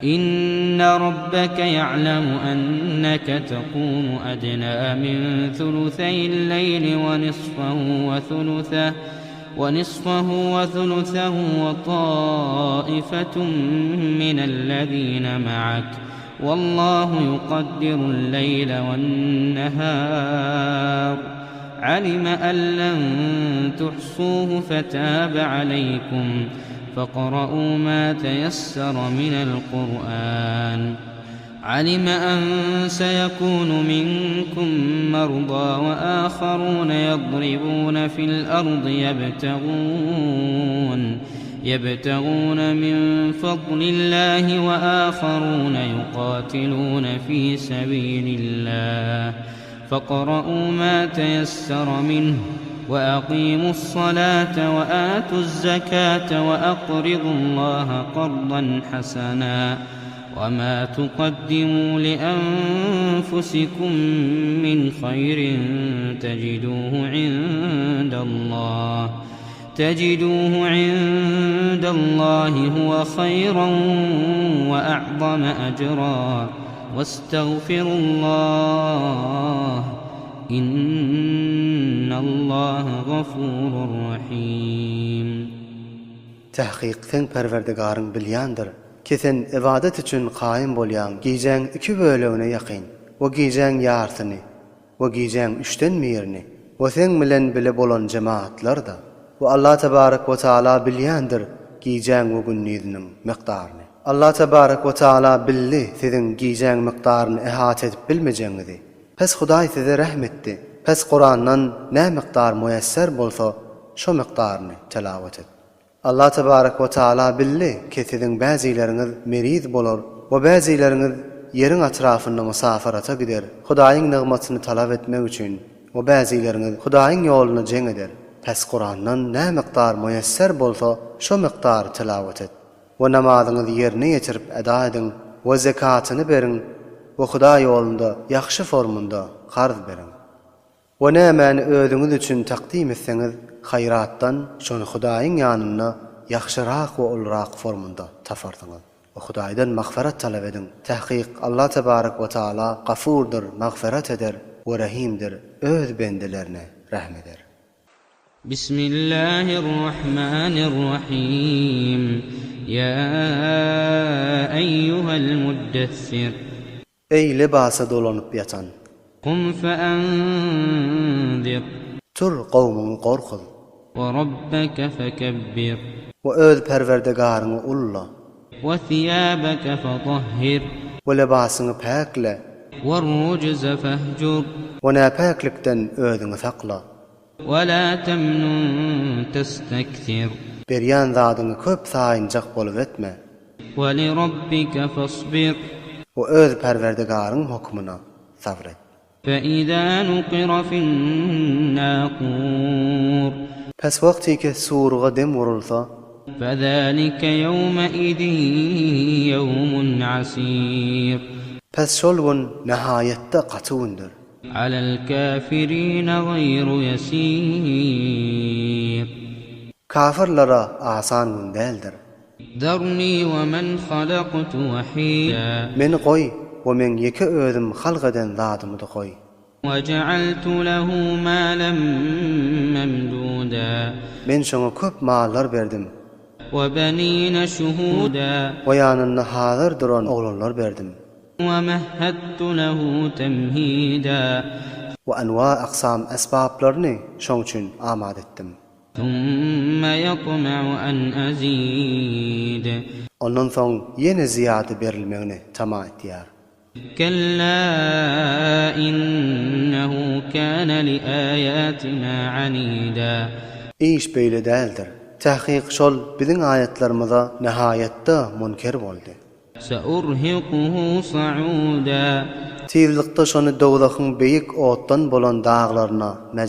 Inne rabbeke ýa'lemu enneke tekumu ednâ min suluseýil leýli we nisfahu we sulusehu we nisfahu we sulusehu we taifetun minellezîne ma'ak Wallahu yukaddirul leýle wen-nehâr Alime en len tuhsûhu fetâbe aleýkum Faqra'û mâ teýessere minel Kur'ân Alime en seyekûnu minkum merdâ ve âharûne yadribûne fil ardy ýebtegûn Ýebtegûne min fadlillâhi we âharûne ýukatilûne fî sebîlillâh Faqra'û mâ teýessere minh we akîmus-salâte we âtuz-zekâte we akridullâhe kardan hasenâ we mâ tukaddimû li-enfusikum min haýrin tejidûhu indallâh Tejidûhu indallâhi huwe haýran we a'zame ejra Westagfirullâh Innallâhe gafûrun rahîm. Tahkyk seň Perwerdigaryň bilýändir, ki sen ybadat üçin kaýym bolýaň gijäň iki bölegine ýakyn we gijäň ýarsyny we gijäň üçden birini we seň bilen bile bolan jemagatlar-da. We Allah tebarek we taala bilýändir gijäň we gündiziniň mykdaryny. Allah tebarek we taala bildi siziň gijäň mykdaryny ehata edip bilmejegiňizi. Pes Hudaý size rehm etdi. Pes Kurandan nä mykdar muýesser bolsa şo mykdaryny telawet et. Allah tebarek we taala bildi ki siziň bäzileriňiz meriz bolar we bäzileriňiz ýeriň atrafynda musafarata gider, Hudaýyň nygmatyny talap etmek üçin we bäzileriňiz Hudaýyň ýolunda jeň eder. Pes Kurandan nä mykdar muýesser bolsa şo mykdary tilawat et we namazyňyzy ýerine ýetirip eda ediň we zekatyny beriň we Hudaý ýolunda ýagşy formunda karz beriň. We nämäni özüňiz üçin takdym etseňiz, haýratdan, şony Hudaýyň ýanynda ýagşyrak we ulurak formunda taparsyňyz. We Hudaýdan magfyrat talap ediň. Tahkyk, Allah tebarek we taala Gafurdyr, magfyrat eder, we Rahimdir, Öz bendelerine rehm eder. Bismillahirrahmanirrahim. Ýa eýýuhel muddessir. Eý, lebasa dolanyp ýatan! Kum feenzir. Tur, kowmuňy gorkuz. We rabbeke fekebbir. We öz Perwerdigaryňy ulla. We siýabeke fetahhir. We lebasyňy päkle. Werrujze fehjur. We näpäklikden özüňi sakla. We la temnun testekthir. Berýän zadyňy köp saýynjak bolup etme. We li rabbike fasbir. We öz Perwerdigaryň hökmüne sabyr et. Fe izâ nukira fin-nâkûr. Pes wagtyky surga dem urulsa. Fe zâlike ýewmeizin ýewmun asîr. Pes şol gün nihaýatda gaty gündür. Alel-käfirine gaýru ýesir. Kafyrlara asan gün däldir. Zerni we men halaktu wahida. Meni goý we meň ýeke özüm halk eden zadymy-da goý. We ja'altu lehu malen memduda. Men şoňa köp mallar berdim. We benine şuhuda. We ýanynda hazyr duran oglanlar berdim. We mehhettu lehu temhida. We anwa-aksam esbaplaryny şoň üçin amat etdim. Summa ýatma'u an azid. Ondan soň ýene zyýada berilmegini tama etýär. Kella innehu kana li aýatina anida. Iş beýle däldir. Tahkyk şol biziň aýatlarymyza nihaýatda munker boldy. Seurhiquhu sa'uda. Tizlikde şony dowzahyň beýik otdan bolan daglaryna.